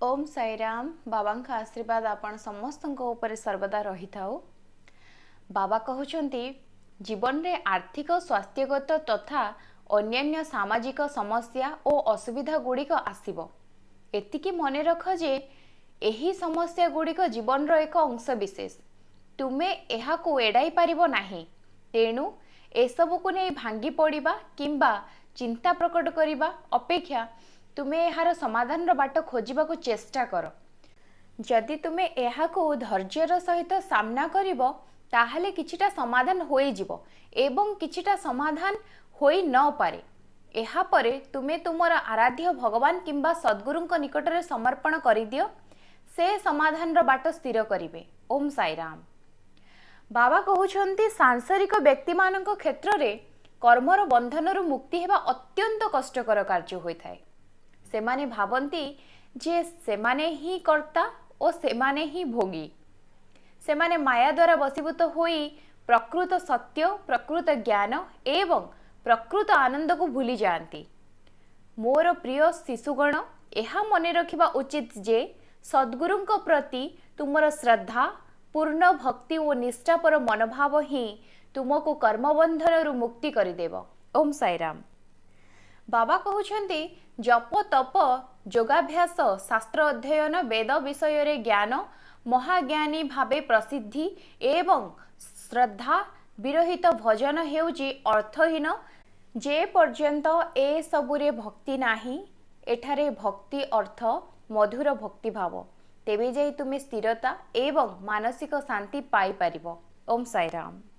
ଓମ୍ ସାଇରାମ। ବାବାଙ୍କ ଆଶୀର୍ବାଦ ଆପଣ ସମସ୍ତଙ୍କ ଉପରେ ସର୍ବଦା ରହିଥାଉ। ବାବା କହୁଛନ୍ତି, ଜୀବନରେ ଆର୍ଥିକ, ସ୍ୱାସ୍ଥ୍ୟଗତ ତଥା ଅନ୍ୟାନ୍ୟ ସାମାଜିକ ସମସ୍ୟା ଓ ଅସୁବିଧା ଗୁଡ଼ିକ ଆସିବ। ଏତିକି ମନେ ରଖ ଯେ ଏହି ସମସ୍ୟା ଗୁଡ଼ିକ ଜୀବନର ଏକ ଅଂଶବିଶେଷ। ତୁମେ ଏହାକୁ ଏଡ଼ାଇ ପାରିବ ନାହିଁ। ତେଣୁ ଏସବୁକୁ ନେଇ ଭାଙ୍ଗି ପଡ଼ିବା କିମ୍ବା ଚିନ୍ତା ପ୍ରକଟ କରିବା ଅପେକ୍ଷା ତୁମେ ଏହାର ସମାଧାନର ବାଟ ଖୋଜିବାକୁ ଚେଷ୍ଟା କର। ଯଦି ତୁମେ ଏହାକୁ ଧୈର୍ଯ୍ୟର ସହିତ ସାମ୍ନା କରିବ, ତାହେଲେ କିଛିଟା ସମାଧାନ ହୋଇଯିବ ଏବଂ କିଛିଟା ସମାଧାନ ହୋଇ ନପାରେ। ଏହାପରେ ତୁମେ ତୁମର ଆରାଧ୍ୟ ଭଗବାନ କିମ୍ବା ସଦ୍ଗୁରୁଙ୍କ ନିକଟରେ ସମର୍ପଣ କରିଦିଅ। ସେ ସମାଧାନର ବାଟ ସ୍ଥିର କରିବେ। ଓମ୍ ସାଇରାମ। ବାବା କହୁଛନ୍ତି, ସାଂସାରିକ ବ୍ୟକ୍ତିମାନଙ୍କ କ୍ଷେତ୍ରରେ କର୍ମର ବନ୍ଧନରୁ ମୁକ୍ତି ହେବା ଅତ୍ୟନ୍ତ କଷ୍ଟକର କାର୍ଯ୍ୟ ହୋଇଥାଏ। ସେମାନେ ଭାବନ୍ତି ଯେ ସେମାନେ ହିଁ କର୍ତ୍ତା ଓ ସେମାନେ ହିଁ ଭୋଗୀ। ସେମାନେ ମାୟା ଦ୍ୱାରା ବଶୀଭୂତ ହୋଇ ପ୍ରକୃତ ସତ୍ୟ, ପ୍ରକୃତ ଜ୍ଞାନ ଏବଂ ପ୍ରକୃତ ଆନନ୍ଦକୁ ଭୁଲି ଯାଆନ୍ତି। ମୋର ପ୍ରିୟ ଶିଶୁଗଣ, ଏହା ମନେ ରଖିବା ଉଚିତ ଯେ ସଦ୍ଗୁରୁଙ୍କ ପ୍ରତି ତୁମର ଶ୍ରଦ୍ଧା, ପୂର୍ଣ୍ଣ ଭକ୍ତି ଓ ନିଷ୍ଠାପର ମନୋଭାବ ହିଁ ତୁମକୁ କର୍ମବନ୍ଧନରୁ ମୁକ୍ତି କରିଦେବ। ଓମ୍ ସାଇରାମ। ବାବା କହୁଛନ୍ତି, ଜପ, ତପ, ଯୋଗାଭ୍ୟାସ, ଶାସ୍ତ୍ର ଅଧ୍ୟୟନ, ବେଦ ବିଷୟରେ ଜ୍ଞାନ, ମହାଜ୍ଞାନୀ ଭାବେ ପ୍ରସିଦ୍ଧି ଏବଂ ଶ୍ରଦ୍ଧା ବିରହିତ ଭଜନ ହେଉଛି ଅର୍ଥହୀନ, ଯେ ପର୍ଯ୍ୟନ୍ତ ଏସବୁରେ ଭକ୍ତି ନାହିଁ। ଏଠାରେ ଭକ୍ତି ଅର୍ଥ ମଧୁର ଭକ୍ତିଭାବ। ତେବେ ଯାଇ ତୁମେ ସ୍ଥିରତା ଏବଂ ମାନସିକ ଶାନ୍ତି ପାଇପାରିବ। ଓମ୍ ସାଇରାମ।